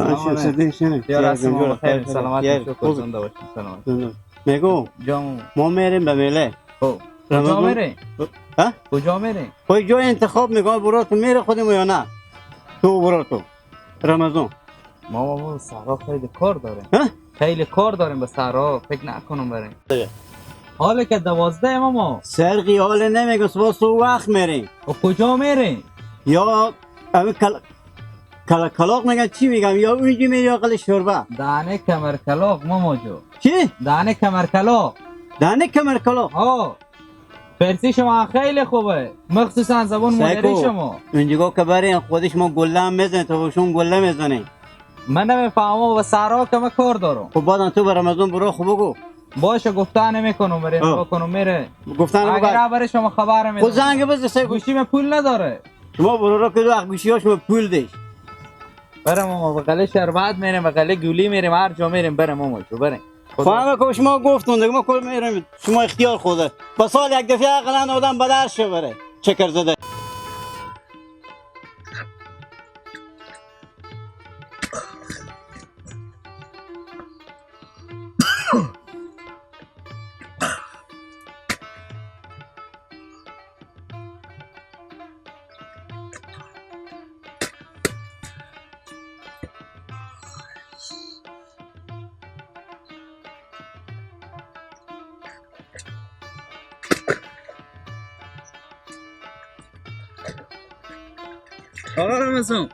سلام. یا رسم خیر سلامت شکر زنده باشید. سلامت. میگو ما میریم به میله. کجا میریم؟ ها؟ کجا میریم؟ خب جای انتخاب میگم برو تو میره خودم یا نه؟ تو برو تو رمضان. ما بابا صحرا خیلی کار داریم. خیلی کار داریم به صحرا فکر نکنم بریم. حالا که 12 ماما. سرقی حال نمیگم صبح صبح وقت میریم. و کجا میریم؟ یا همین کلاق میگن چی میگم یا اونجی میری یا قل شربه. دانه کمر کلاق ماما جو. چی؟ دانه کمر کلاق. دانه کمر کلاق. ها. فرسی شما خیلی خوبه، مخصوصا زبان مادری شما. اونجا که برین خودش ما گله هم میزنه تو باشون گله میزنه. من نمیفهمم و صحرا که من کار دارم. خب بعدا تو بر رمضان برو خوب بگو. باشه گفتن نمیکنم بریم بکنم میره. گفتن اگر برای شما خبر میدم. خود زنگ بزن. گوشی پول نداره. شما برو رو که دو گوشی ها شما پول دیش. برم ماما به قله شربت میریم به قله گولی میریم هر جا میریم برم ماما جو بریم. خواهم که شما گفتون دیگه ما کل میریم شما اختیار خوده. با سال یک دفعه اقلا آدم به درس بره. چکر زده. آقا رمضان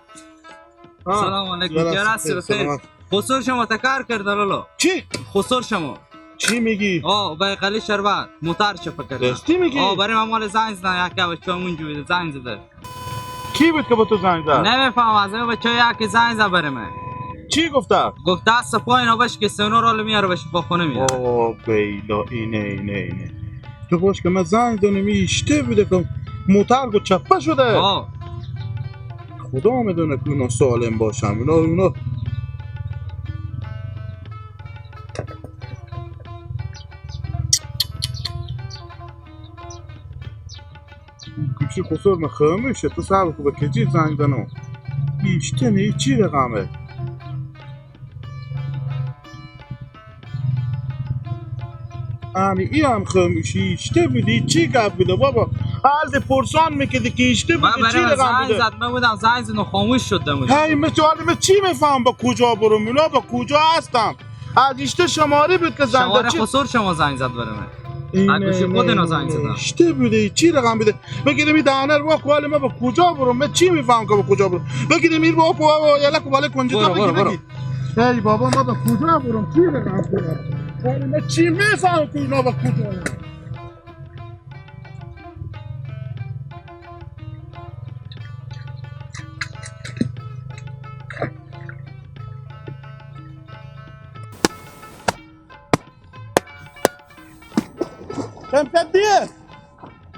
سلام علیکم. چه هستی؟ بخیر. خسر شما تکار کرد لالا. چی؟ خسر شما چی میگی؟ آه به قلی شربت موتر چپه کرد. راستی میگی؟ آه برای ما مال زنگ زدن یک بچه اونجا بود زنگ زده. کی بود که با تو زنگ زد؟ نمیفهمم از این بچه یکی زنگ زد برای من. چی گفته؟ گفت دست پایین باش که سونو رو میاره به شفاخونه میاره. آه بیلا اینه اینه اینه. تو باش که من زنگ زدم ایشته بوده که موتر گو چپه شده. آه خدا میدونه که اونا سالم باشم. اونا کچی خسر من خاموشه تو سر بکن به کجی زنگ زنم ایشته نه چی رقمه امی ای هم خاموشی ایشته بودی چی گپ بوده بابا حال پرسان میکردی که ایشته بوده چی رقم بوده. زنگ زد من بودم زنگ زد خاموش شد دمون. هی من چی میفهم با کجا برم اونا با کجا هستم از ایشته شماره بود که زنگ شماره خسر شما زنگ زد برای من. گوشی خود اینا زنگ زدم. ایشته بوده چی رقم بوده بگیریم این دهنه رو واکو ما با کجا برم من چی میفهم که با کجا برم بگیریم این واکو یلا کو بالا کنجا بگیر بگیر. ای بابا ما با کجا برم چی رقم بوده من چی میفهم که اینا با کجا برم. امشب بیه.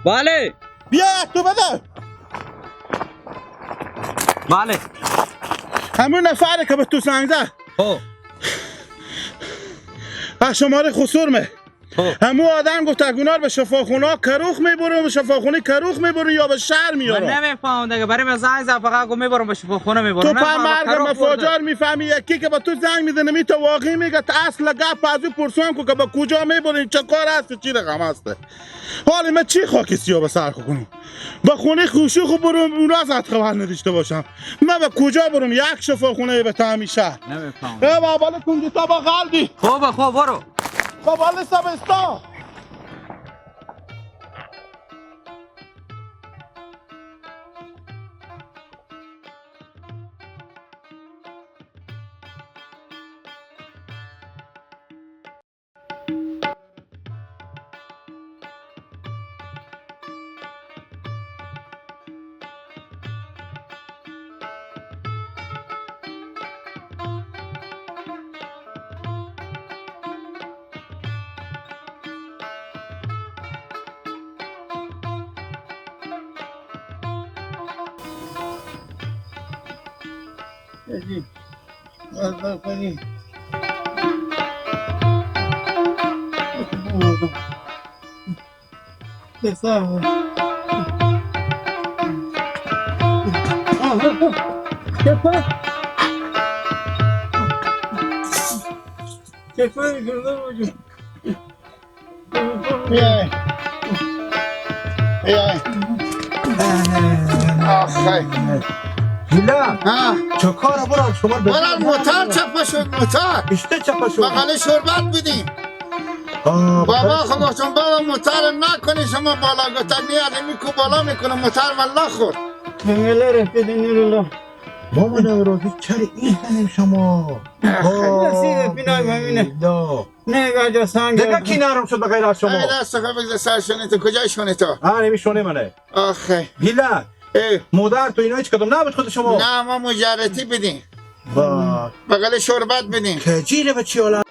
بله بیا تو بده. بله همون نفره که به تو زنگ زد خب از شماره خسرمه. همون آدم گفت اگونار به شفاخونه کروخ میبرم به شفاخونه کروخ میبرم یا به شهر میارم. من نمیفهمم دیگه برای من زنگ زد فقط گفت میبرم به شفاخونه میبرم. تو پا مرگ مفاجار میفهمی یکی که با تو زنگ میزنه می تو واقعی میگه اصل گپ از او پرسان کو که با کجا میبرین چه کار هست چی رقم هست. حالا من چی خاک سیاه به سر کنم با خونه خوشو خو برم اونا زد خبر نداشته باشم من به کجا برم یک شفاخونه به تعمی شهر نمیفهمم. ای بابا کنجی تا با قلبی خوب خوب برو بابا سبستا. چطوری کرده بودی؟ بیای بیای. آخه گیلا ها چه کار برا شما برا موتر چپا شد موتر اشته چپا شد بغل شربت بودیم. بابا خب گفتم بابا موتر نکنی شما بالا گفتن نیازی میکو بالا میکنه موتر والله خورد. بمیله رفیدی نورالله. بابا نوروزی چرا این کنیم شما؟ نصیب بینای همینه. نه گاجا سنگ دیگه کی نرم شد به غیر از شما؟ ای دست خود بگذار سر شونه تو. کجای شونه تو؟ آره شونه منه. آخه گیلا مادر تو اینا هیچ کدوم نبود خود شما؟ نه ما مجارتی بدیم. با بغل شربت بدیم. که جیره به چی حالا؟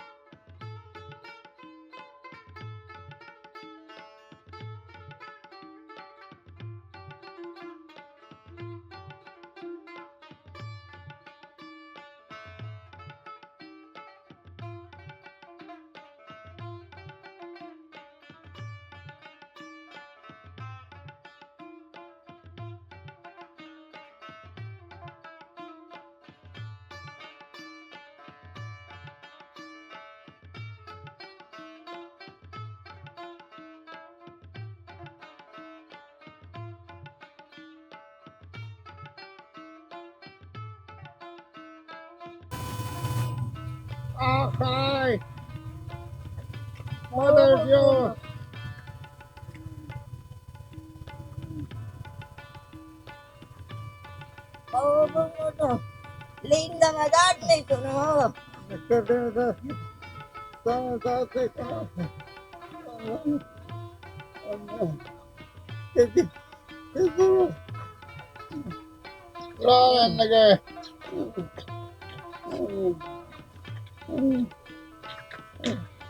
آخای مادر جون بابا بابا لیندا مداد میکنه بابا. رانندگی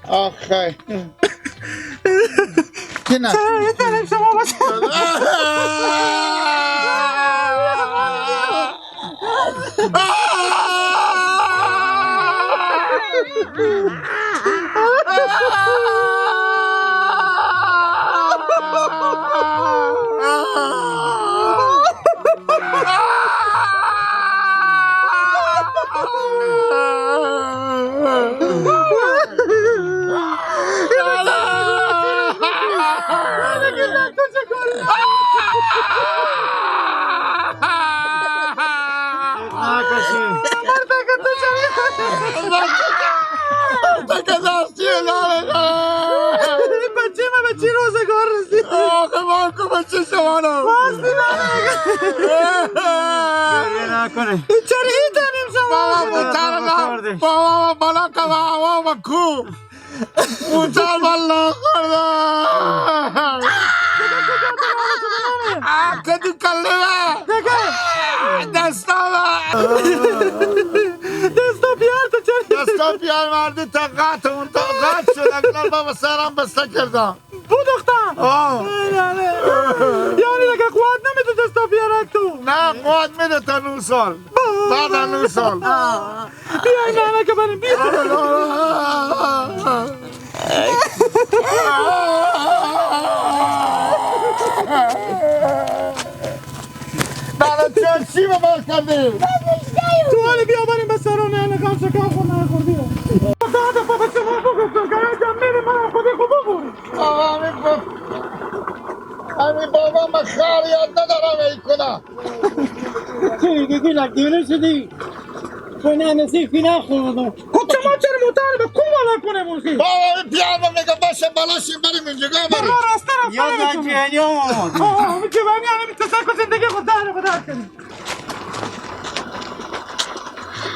آخه کی نه؟ چرا شما باشه؟ بچه من به چی روزگار رسید؟ آخه مارکو بچه شما رو نکنه. چرا این تنیم شما؟ بابا موتر بابا بالا که بابا کو موتر بالا خورده. کدو کله دستا دستا بیار تو چرا؟ دستا بیار مردی تا قطع اون تا قطع شد. اکنون بابا سرم بسته کردم بو دختر. یعنی دیگه قوت نمیده دستا بیارک تو؟ نه قوت میده تا 9 سال. بعد از 9 سال بیای نه که بریم بیا. برای چی به ما کردی؟ تو حالی بیا بریم به سرانه نه غم شکر خور نه خور بیا. دادا بابا شما بگو که میره من خودی خوب ببوری. همین بابا من خار یاد ندارم ای کنم. چی میگی گیلک دیونه شدی؟ تو نه نصیب کی نخوردم. خب شما چرا موتر به کو بالا کنه مرخی؟ بابا این پیانو میگه باشه بالا شیم بریم اینجا بریم. برا راسته رفته یاد جهنی آمد. آه جوانی همین تسک زندگی خود داره خدا کنی.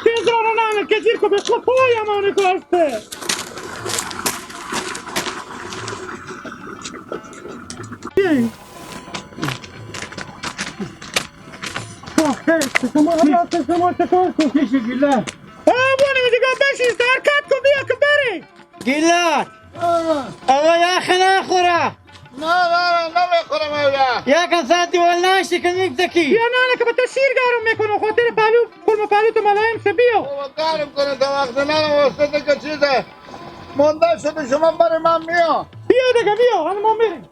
تیزرانو نه که زیر کو به خود پای امانه کاسته. شما راست شما چطور کن؟ چی گیلک؟ آه بونی دیگه بشین حرکت کن بیا که بری. گیلک آقا یخ نخوره. نه نه نه نمیخورم اویا. یکم ساعت دیوال نشی که میفتکی. یا نه نه که با تو شیر گرم میکنم خاطر پلو کلم پلو تو ملایم شه بیا. بابا گرم کنه تا وقت نه واسطه که چیزه مونده شده شما برای من میام. بیا دیگه بیا حالا ما میریم.